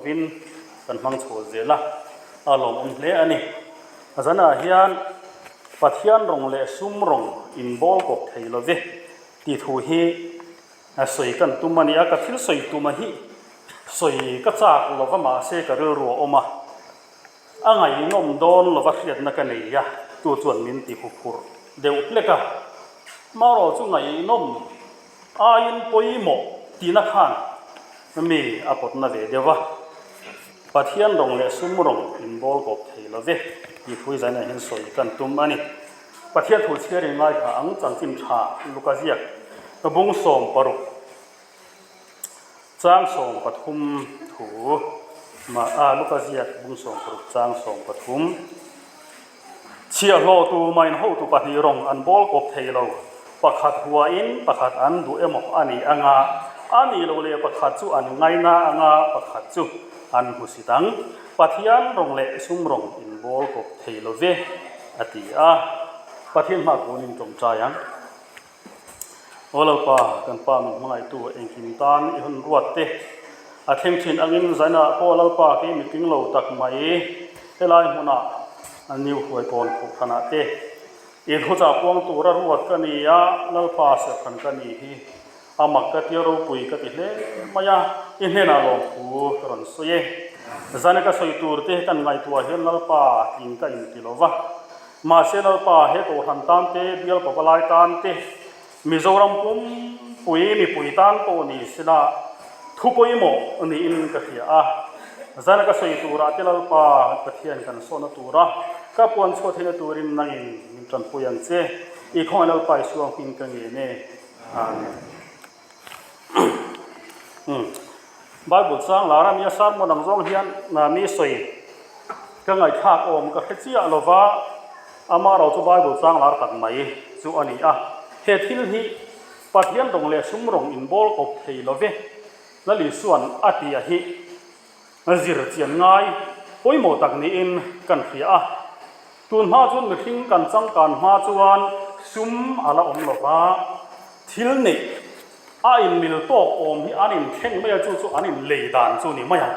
lovin kan hmang chho zel a, a lawmawm hle a ni. Zanah hian Pathian rawng leh sum rawng inbawl kawp thei love tih thu hi sawi kan tum a ni a, ka thil sawi tuma hi sawi ka chak lova mahse ka rilru a awm a, a ngaihnawm dawn lova hriatna ka nei a, tu chuan min ti huphurh deuh hlek a, marawh chu ngaihnawm aiin pawimawh tihna khan mi a pawtna ve deuh a, Pathian rawng leh sum rawng inbawl kawp thei love tih thu zainah hian sawi kan tum a ni. Pathian thu chhiarin ngaithla ang chanchin tha Luka ziak bung 16 chang 13 thu mah a Luka ziak bung 16 chang 13 Chhiahhlawh tu main hotu pahnih rawng an bawl kawp thei lo pakhat huain pakhat an duh emaw a ni anga a nih loh leh pakhat chu an ngaina anga pakhat chu an hmusit ang. Pathian rawng leh sum rawng in bawl kawp thei lo ve, a ti a. Pathian hma kun in tawngtai ang. Aw Lalpa, kan Pa min hmangaihtu engkim tan i hun ruat te a thleng thin angin zainah pawh Lalpa kei mitling lo tak mai helai hmunah a new hruai kawn kohhranah te i thuchah puang tura ruat ka ni a, Lalpa serhran ka ni hi A mak ka tia ropui ka ti hle mai a, i hnenah lawmthu ka rawn sawi e. Zane ka sawi tur te kan ngaihtuah hian Lalpa tling ka inti lo va. Mahse Lalpa he Kohhran tan te, Bial Pavalai tan te, Mizoram pumpui mipui tan pawh ni sela thu pawimawh niin ka hria a. Zane ka sawi turah te Lalpa Pathian kan sawhna tura ka puan chhuah theihna turin nangin min tanpui ang che. I khawngaih Lalpa Isua hming ka ngen e. Amen. Bible chang lar a nia sermon ang zawng hian mi sawi ka ngaihthlak awm ka hre chiah lova ama ro chu Bible chang lar tak mai chu a ni a. He thil hi Pathian rawng leh sum rawng inbawl kawp thei love Lal Isua'n a ti a hi zir chian ngai pawimawh tak niin kan hria a. Tun hma chuan mihring kan changkan hma chuan sum a la awm lo va, thil neih a inmil tawk awm hi an inthleng mai a, chu chu an inlei dan chu ni mai a.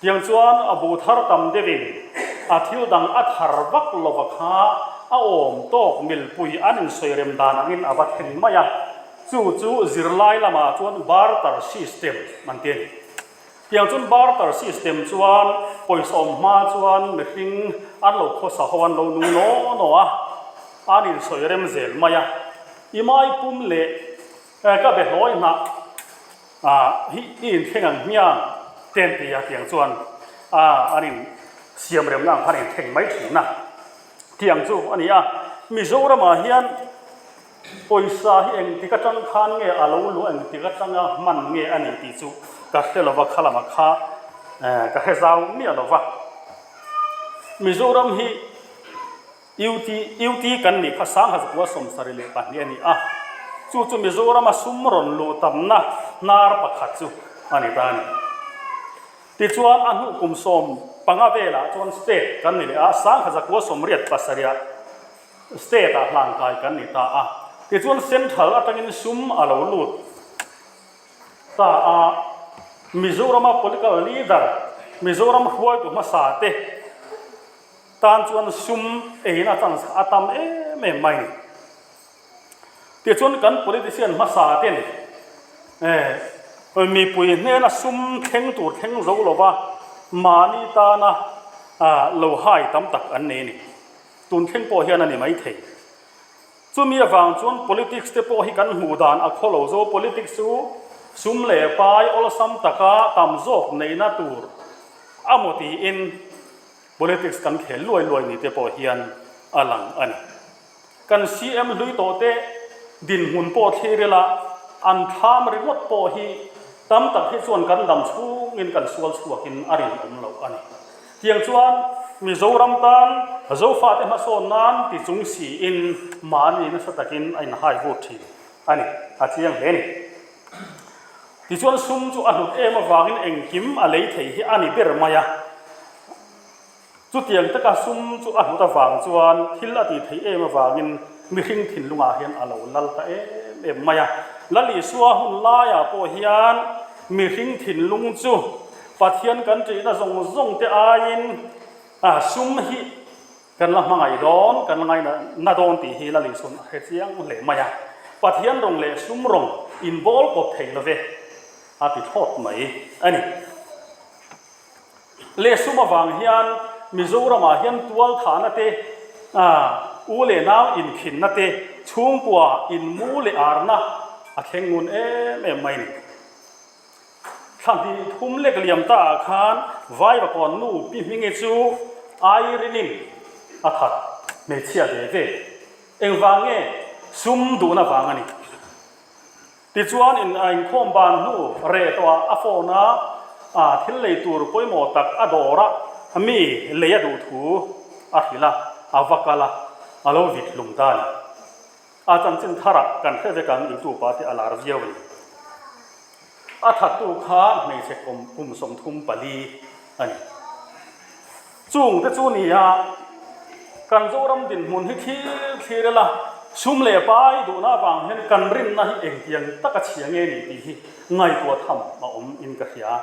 Tiang chuan a bu thar tam deuhin a thil dang a thar vak lova kha a awm tawk milpui an insawi rem dan angin a va thleng mai a, chu chu zirlai lamah chuan barter system an ti a ni. Tiang chuan barter system chuan pawisa awm hma chuan mihring an lo khawsa ho an lo nung naw naw a, an insawi rem zel mai a. I mai pum leh ka be hlawi hnah hi i inthleng ang hmiang ten ti a tiang chuan an in siam remna ang khan a inthleng mai thin a. Tiang chu a ni a, Mizoramah hian Pawisa hi engtik atang khan nge a lo luh, engtik atanga hman nge a nih tih chu ka hre lo va, kha lamah kha ka hre zau miah lo va. Mizoram hi UT, UT kan nih kha 1972 a ni a, chu chu Mizorama sum rawn luh tamna hnar pakhat chu a ni ta a ni. Tichuan a hnuh kum 15 velah chuan state kan ni leh a, 1987-ah State ah hlangkai kan ni ta a, tichuan Central atangin sum a lo lut ta a, Mizorama political leader, Mizoram hruaitu hmasa te tan chuan sum eina chance a tam em em mai ni. Tichuan kan politician hmasa ten mipui hnena sum thleng tur thleng zo lova mahni tana lo hai tam tak an nei a ni. Tun thleng pawh hian a ni maithei. Chumi avang chuan politics te pawh hi kan hmuh dan a khaw lo zo. Politics chu sum leh pai awlsam taka tam zawk neihna tur a maw tiin politics kan khel luai luai ni te pawh hian a lang a ni. Kan CM hlui tawh te dinhmun pawh thlir ila an thlam ringawt pawh hi tam tak hi chuan kan dam chhungin kan sual chhuakin a rinawm loh a ni. Tiang chuan Mizoram tan Zofate hmasawn nan ti chung siin mahni nasa takin a inhai vut thin a ni, a chiang hle a ni. Tichuan sum chu a hlut em avangin engkim a lei thei hi a ni ber mai a. Chutiang taka sum chu a hlut avang chuan thil a tih theih em avangin mihring thinlungah hian a lo lal ta em em mai a. Lal Isua hun laiah pawh hian. mihring thinlung chu Pathian kan ṭihna zawng zawng te aiin sum hi kan la hmangaih dawn, kan la ngaina dawn tih hi Lal Isuan a hre chiang hle mai a. Pathian rawng leh sum rawng inbawl kawp thei love a ti thlawt mai a ni. Leh sum avang hian Mizoramah hian tualthahna te, u leh nau inkhinna te, chhungkua inmu leh arna a thleng ngun em em mai a ni. Thla hnih thum lek liam ta ah khan Vaivakawn nu Pi Hmingi chu Irene-in a that hmeichhia ve ve. Engvang nge sum duhna vang a ni. Tichuan in a inkhawm ban hnu reh tawhah a phone a, a thil lei tur pawimawh tak a dawr a, mi lei a duh thu a hrilh a, a va kal a, a lo vit hlum ta a ni. A chanchin tharah kan hre vek ang YouTube ah te a lar viau a ni. A thattu kha hmeichhe kum 34 a ni. Chung te chu ni a, kan Zoram dinhmun hi thlir thlir ila, sum leh pai duhna avang hian kan rinna hi engtiang taka chhia nge ni tih hi ngaihtuah tham a awm in ka hria.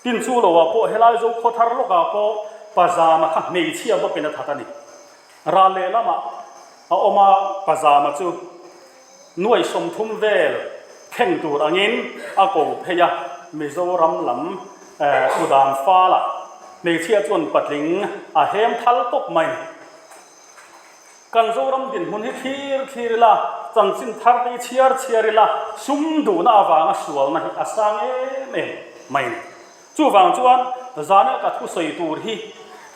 Tin chu loah pawh helai Zokhaw thar lawkah pawh pazama kha hmeichhia bawkin a that a ni. Ral lehlamah a awm a, pazama chu Nuai 30 vel thleng tur angin a ko phei a, Mizoram lam thudan falah hmeichhia chuan patling a hem thal tawp mai. Kan Zoram dinhmun hi thlir thlir ila, chanchin thar te hi chhiar chhiar ila, sum duhna avanga sualna hi a sang em em mai a ni. Chuvang chuan zana ka thusawi tur hi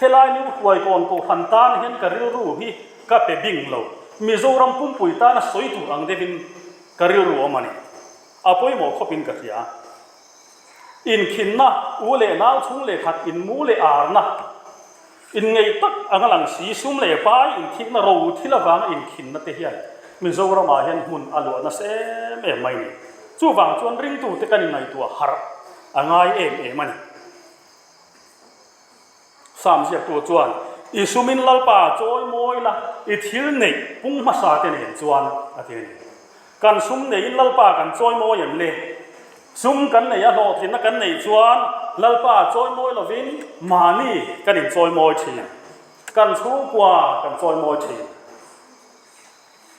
helai New Hruaikawn Kohhran tan hian ka rilru hi ka pe bing lo. Mizoram pumpui tana sawi tur ang deuhin ka rilru awm a ni. A pawimawh khawpin ka hria. Inkhinna, u leh nau chhung leh khat inmu leh arna, inngeih tak anga lang si, sum leh pai inthikna ro thil avanga inkhinna te hian Mizoramah hian hmun a luah nasa em em mai a ni. Chuvang chuan ringtute kan inngaihtuah harh a ngai em em a ni. Sam ziaktu chuan, I sumin Lalpa chawi mawi la, i thil neih pung hmasa te nen chuan, a ti a ni. Kan sum neiin Lalpa kan chawi mawi em le? Sum kan neih a hlawhtlinna kan neih chuan Lalpa chawi mawi lovin mahni kan inchawi mawi thin. Kan chhungkua kan chawi mawi thin.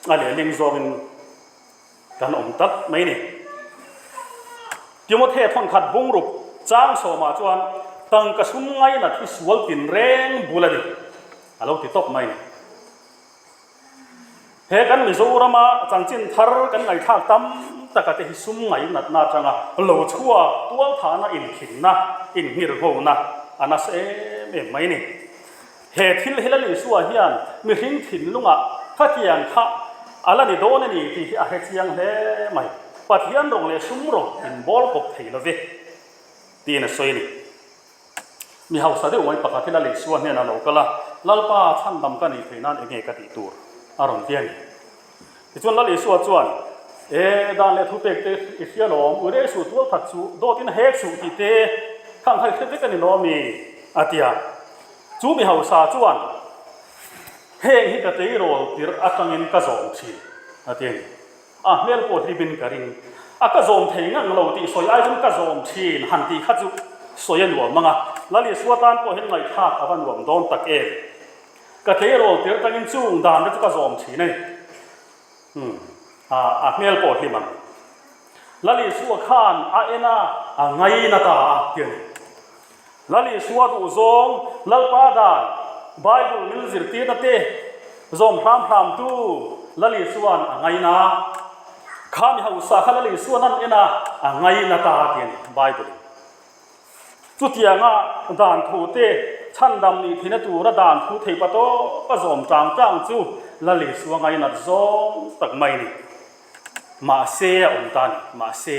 A lehling zawngin Kan awm tak mai ni. Timothea thawnkhat bungruk chang sawmah chuan tangka sum ngainat hi sual tin reng bul a ni, a lo ti tawp mai ni. He kan Mizorama chanchin thar kan ngaihthlak tam taka te hi sum ngainatna atanga lo chhuak tualthahna inkhinna, innghirhngona a nasa em em mai ni. He thil hi Lal Isua hian mihring thinlungah khatiang kha a la ni dawn a ni tih hi a hre chiang hle mai. Pathian rawng leh sum rawng inbawl kawp thei lo ve tiin a sawi a ni. Mi hausa deuh mai pakhat hi Lal Isua hnenah a lo kal a, Lalpa chhandam ka nih theih nan enge ka tih tur? a rawn ti a ni. Tichuan Lal Isua chuan, E, dan leh thupek te i hria lawm, ui rei suh tual khat chu dawtin hek suh tih te khang kha i hre vek a ni lawm mi? a ti a. Chu mi hausa chuan, Heng hi ka tleirawl tirh atangin ka zawm thin, a ti a ni. A hmel pawh hlipin ka ring. A ka zawm thei ngang lo tih sawi ai chuan ka zawm thin han tih kha chu sawi a nuam ang a. Lal Isua tan pawh hian ngaihthlak a va nuam dawn tak em? Ka tleirawl tir atangin chung dan te chu ka zawm thin a ni. Umm, a, a hmel pawh hlim ang. Lal Isua khan a en a, a ngaina ta a ti a ni. Lal Isua duhzawng, Lalpa dan, Bible min zirtirna te zawm hram hram tu Lal Isua'n a ngaina. Kha mi hausa kha Lal Isua'n an en a, a ngaina ta a ti a ni, Bible in. Chutianga dan thu te chhandam nih theihna tura dan thu thei pa tawp a zawm tang tang chu Lal Isua ngainat zawng tak mai a ni. Mahse a awm ta a ni. Mahse.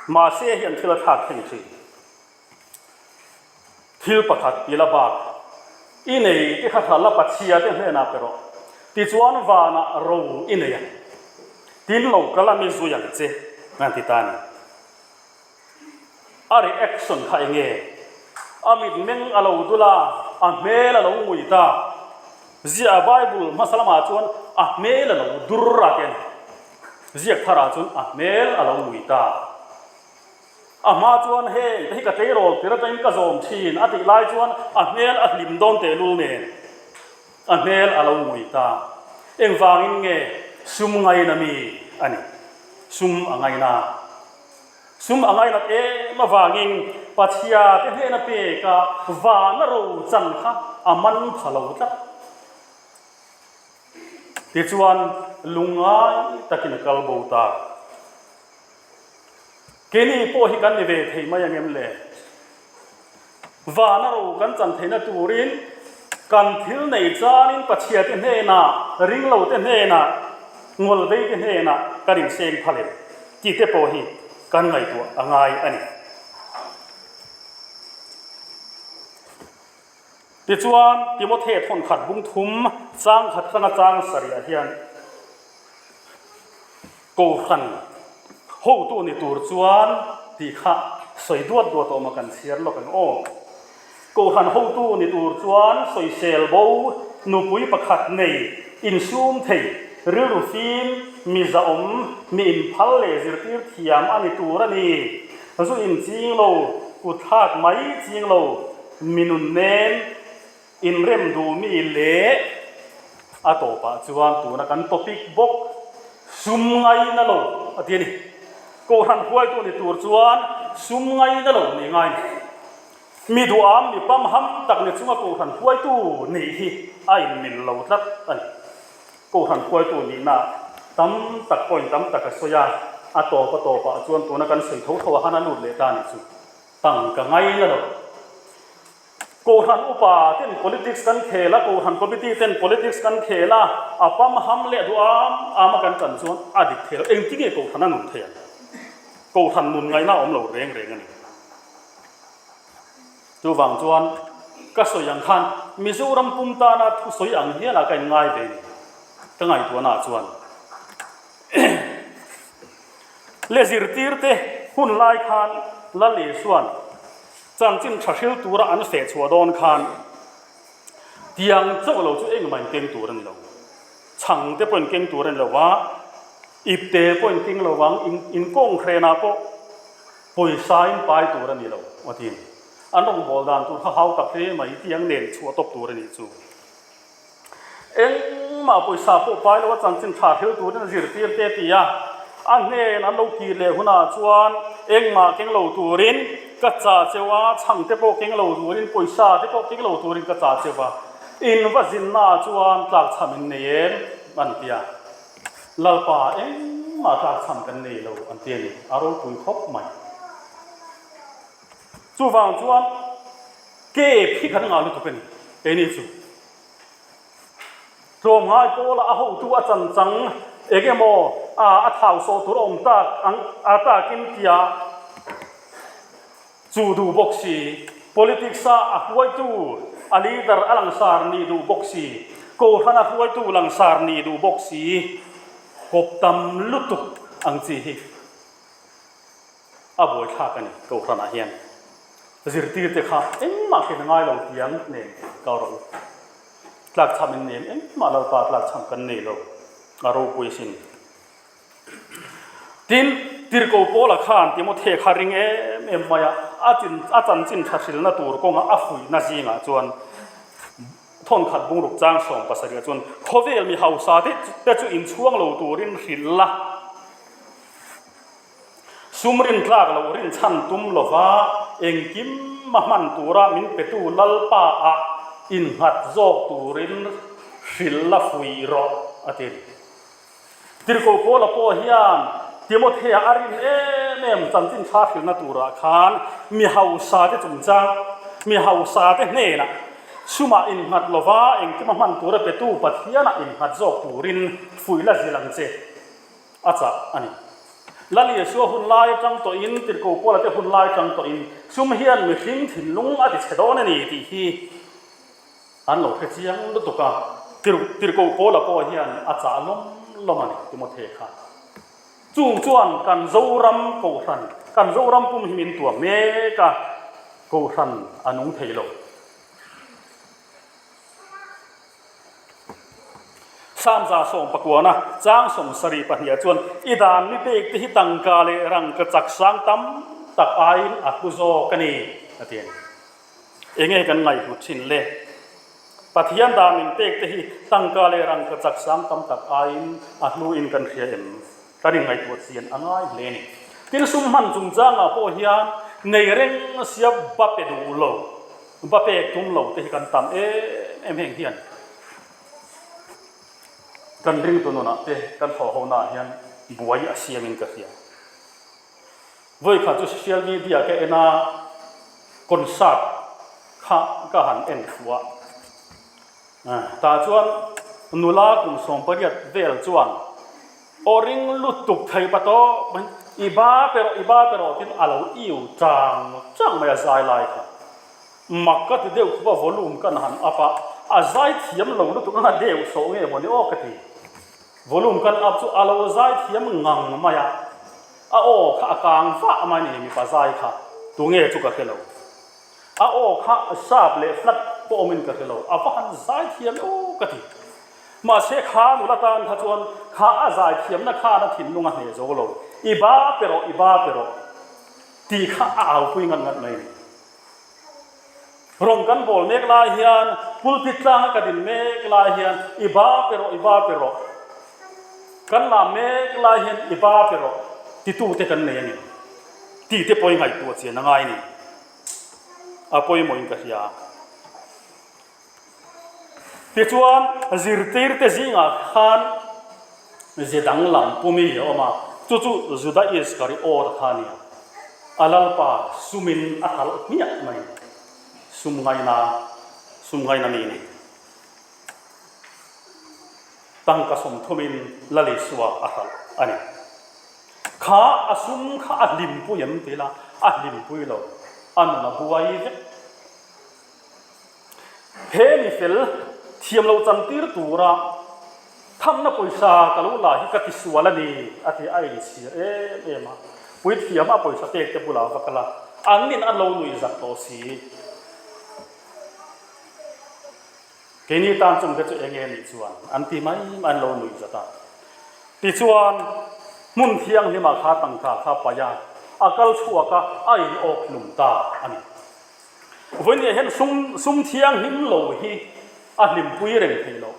Mahse hian thil a thlak thleng thin. Thil pakhat i la bak. I nei te kha hral a Pathiate hnenah pe rawh. Tichuan vanah ro i nei ang. Tin lo kal a mi zui ang che, an ti ta a ni. A reaction kha enge? A mitmeng a lo dul a, a hmel a lo ngui ta. Ziah Bible hmasa lamah chuan a hmel a lo dur a ti a ni. Ziak tharah chuan a hmel a lo ngui ta. A hma chuan heng te hi ka tleirawl tir atangin ka zawm thin a tih lai chuan a hmel a hlim dawn tehlul nen a hmel a lo ngui ta. Engvangin nge sum ngaina mi a ni? Sum a ngaina. Sum a ngainat em avangin Pathiate hnena peka vana ro chan kha a man pha lo tlat. Tichuan lungngai takin a kal bo ta. Keini pawh hi kan ni ve thei mai ang em le? Vana ro kan chan theihna turin kan thil nei chanin Pathiate hnenah, ringlote hnenah, ngawlveite hnenah kan inseng phal em tih te pawh hi kan ngaihtuah a ngai a ni. Tichuan, Timothe thawnkhat bung thum chang khat atanga chang sarihah hian Kohhran hotu ni tur chuan tih kha sawi duat duat awm a kan chhiar lawk ang aw. Kohhran hotu ni tur chuan sawisel bo, nupui pakhat nei, insum thei, rilru fim, mi zahawm, mi inphal leh zirtir thiam a ni tur a ni. Zu inching lo, kutthlak mai ching lo, Mi nun nen inrem duh mi leh a tawpah chuan tuna kan topic bawk sum ngaina lo a ti a ni. Kohhran hruaitu ni tur chuan sum ngaina lo nih ngai ni. Mi duham mi pamham tak ni chunga kohhran hruaitu nih hi a inmil lo tlat a ni. Kohhran hruaitu nihna tam tak point tam tak a sawi a, a tawp a tawpah chuan tuna kan sawi tho tho a han a lut leh ta ni chu. Tang ka ngai na lo. Kohhran upa ten politics kan khel a, Kohhran committee ten politics kan khel a, a pam ham leh duh am am a kan tan chuan a dik thei lo. Engtin nge Kohhran a nun thei ang? Kohhran nun ngaihna a awm lo reng reng a ni. Chuvang chuan ka sawi ang khan Mizoram pum tana thusawi ang hiala ka inngai ve ni. Ka ngaihtuahna ah chuan. Le zirtirte hun lai khan Lal Isua'n chanchin tha hril tura an feh chhuah dawn khan tiang chauh lo chu engmah in keng tur a ni lo. Chhang te pawh in keng tur a ni lo va, ipte pawh in keng lo vang, inkawng hrenah pawh pawisa in pai tur a ni lo a ti. An rawngbâwl dan tur kha hau tak hle mai tiang nen chhuah tawp tur a nih chu. Engmah pawisa pawh pai lo a chanchin tha hril turin a zirtir te ti a, a hnen an lo kir leh hunah chuan engmah keng lo turin ka chah cheu a, chhang te pawh keng lo turin, pawisa te pawh keng lo turin ka chah cheu a, in va zinnaah chuan tlakchham in nei em? an ti a, Lalpa engmah tlakchham kan nei lo an ti a ni, a ropui khawp mai. Chuvang chuan Cape hi kan ngah lutuk a ni, keini chu. Tlawmngai pawla a hotu a chanchang eng emaw a a thau sawh tur a awm tak ang a takin tia chu duh bawk si, politics a a hruaitu a leader a langsar nih duh bawk si, kohhran a hruaitu langsar nih duh bawk si, kawp tam lutuk ang chi hi. A buaithlak a ni Kohhranah hian zirtirte kha engmah ken a ngai lo tiang nen ka rawh u. Tlakchham in nem engmah Lalpa tlakchham kan nei lo a ropui asin. Tin, Tirhkoh Paula khan Timothe kha ring em em mai a, a chin a chanchin tha hrilna tur kawnga a fuihna zingah chuan thawnkhat bungruk chang 70 ah chuan khawvel mi hausa te chu inchhuang lo turin hrilh la. Sum rintlak loh rinchhan tum lova engkim a hman tura min petu Lalpa ah innghat zawk turin hrilh la fuih rawh, a ti. Tirhkoh Paula pawh hian Timothea a rin em em chanchin tha hrilhna turah khan mi hausa te chungchang, mi hausa te hnenah sumah innghat lova engkim a hman tura petu Pathianah innghat zawk turin fuih la zilh ang che. A chah a ni. Lal Isua hun lai atang tawhin, Tirhkoh Paula te hun lai atang tawhin sum hian mihring thinlung a ti chhe dawn a ni tih hi an lo hre chiang lutuk a. Tirhkoh Paula pawh hian a chah lawm lawm a ni, Timothe kha. Chung chuan kan Zoram Kohhran, kan Zoram pum hi min tuam mek a, Kohhran a nung thei lo. Samza sawmpakuana chang 72ah chuan i dan mi pek te hi tangka leh rangka chak sang tam tak aiin a hlu zawk a ni, a ti a ni. Enge kan ngaihhlut thin le? Pathian dan min pek te hi tangka leh rangka chak sang tam tak aiin a hluin kan hria em? Kan inngaihtuah chian a ngai hle a ni. Tin sum hman chungchangah pawh hian nei reng sia ba pe duh lo, ba pek tum lo te hi kan tam em em heng hian kan ringtu nunah te kan thawh ho naah hian buai a siamin ka hria. Vawikhat chu social media ka en a, concert kha ka han en thu a. Tah chuan nula kum 18 vel chuan aw ring lutuk thei pa tawp mai, I ba pe rawh, i ba pe rawh tiin a lo iu chang chang mai a zai lai kha. Mak ka ti deuh khup a volume kan han up a, a zai thiam lo lutuk anga deuh sawh nge maw ni aw ka ti. Volume kan up chu a lo zai thiam ngang mai a, a aw kha a kang vah mai ni mipa zai kha tunge chu ka hre lo. A aw kha sharp leh flat pawh awmin ka hre lo, a va han zai thiam e aw ka ti. Mahse kha nula tan kha chuan kha a zai thiamna khan a thinlung a hneh zo lo, i ba pe rawh, i ba pe rawh tih kha a aupui ngat ngat mai ni. Rawng kan bawl mek lai hian pulpit tlanga ka din mek lai hian i ba pe rawh, i ba pe rawh. Kan lam mek lai hian i ba pe rawh titute kan nei a ni. Tih te pawhin ngaihtuah chian a ngai a ni. A pawimawhin ka hria. Tichuan zirtirte zingah khan ze danglam pumi a awm a, chu chu Juda Iskariot kha a ni a. A Lalpa sumin a hralh hmiah mai. Sum ngaina, sum ngaina mi a ni. Tangka 30in Lal Isua a hralh a ni. Kha a sum kha a hlimpui em ti ila, a hlimpui lo, a nun a buai vek. He mi fel thiam lo chantir tura thamna pawisa ka lo la hi ka ti sual a ni, a ti a inchhir em em a. Puithiam a pawisa pek te bulah va kal a, an nin an lo nuih zak tawh si. Keini tan chung te chu eng nge nih chuan an ti mai mai an lo nuih zat a. Tichuan, hmun thianghlimah kha tangka kha paih a, a kal chhuak a, a in awk hlum ta a ni. Vawinia hian sum sum thianghlim lo hi a hlimpui reng thei lo.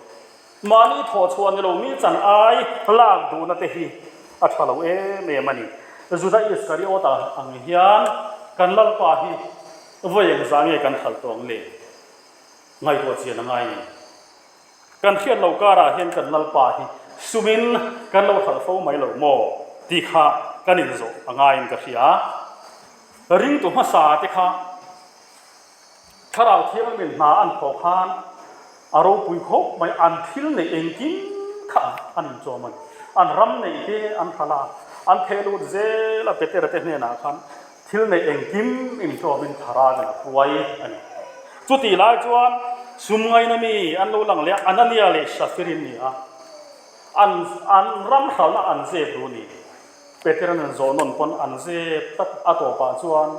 Mahni thawh chhuah ni lo mi chan ai lak duhna te hi a tha lo em em a ni. Juda Iskariota ang hian kan Lalpa hi vawi engzah nge kan thal tawh ang le? Ngaihtuah chian a ngai ni. Kan hriat lo karah hian kan Lalpa hi sumin kan lo hralh fo mai lo maw tih kha kan inzawh a ngaiin ka hria. Ringtu hmasa te kha Thlarau Thianghlimin hna an thawh khan a ropui khawp mai, an thil neih engkim kha an inchawm a ni. An ram neih te an hralh a, an theh lut zel a Petera te hnenah khan Thil neih engkim inhlawmin thlarauin a hruai a ni. Chutih lai chuan sum ngaina mi an lo lang leh a, Anania leh Safirin ni a, an an ram hralhna an zep duh ni. Peteran an zawh nawn pawn an zep tlat a tawpah chuan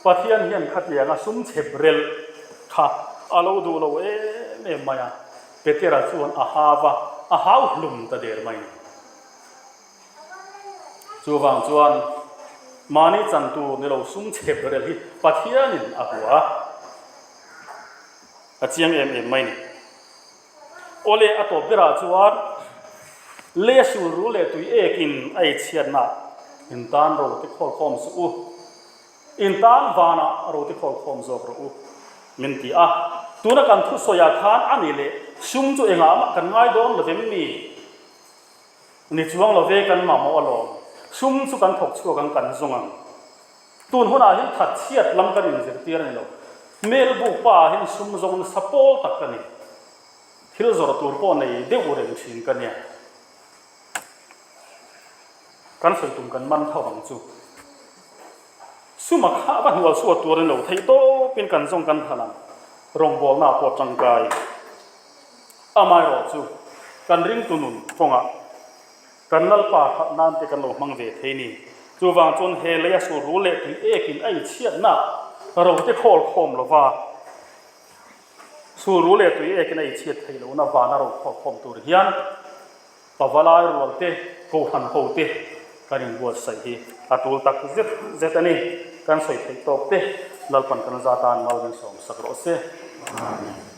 Pathian hian khatianga sum chhep relh kha a lo duh lo em em mai a, Petera chuan a hau a, a hau hlum ta der mai ni. Chuvang chuan mahni chan tur ni lo sum chhep rel hi Pathianin a hua a, a chiang em em mai ni. Awle a tawp berah chuan lei a sul ru leh tui ekin a ei chhiatna in tan ro ti khawl khawm suh u, in tan vanah ro ti khawl khawm zawk rawh u min ti a. Tuna kan thusawiah khan a ni leh sum chu engah mah kan ngai dawn lo vem mi? Ni chuang lo ve kan mamawh alawm. Sum chu kan thawk chhuak ang kan zawng ang. Tun hunah hian that chhiat lam kan inzirtir a ni lo. Melbuk pa ah hian sum zawng nasa pawl tak ka ni. Thil zawrh tur pawh nei deuh reng thin ka nia. Kan sawi tum kan man tho ang chu. Sum a khah va hnual suat tur a ni lo. Theih tawpin kan zawng kan hal ang. Rawngbawlna ah pawh tangkai. Amaherawh chu kan ringtu nun kawngah kan Lalpa kha nan te kan lo hmang ve thei ni. Chuvang chuan he lei a sul rul leh tui ekin a inchhiatna ro te khawl khawm lova. Chhulru leh tui ekin a ichhiat theih lohna vana ro khawlkhawm tur hian Pavalai rual te, Kohhran ho te kan inbuatsaih hi a tul tak zet zet a ni. Kan sawi theih tawk te Lalpan kan zatan mal min sawmsak rawh se. Amen.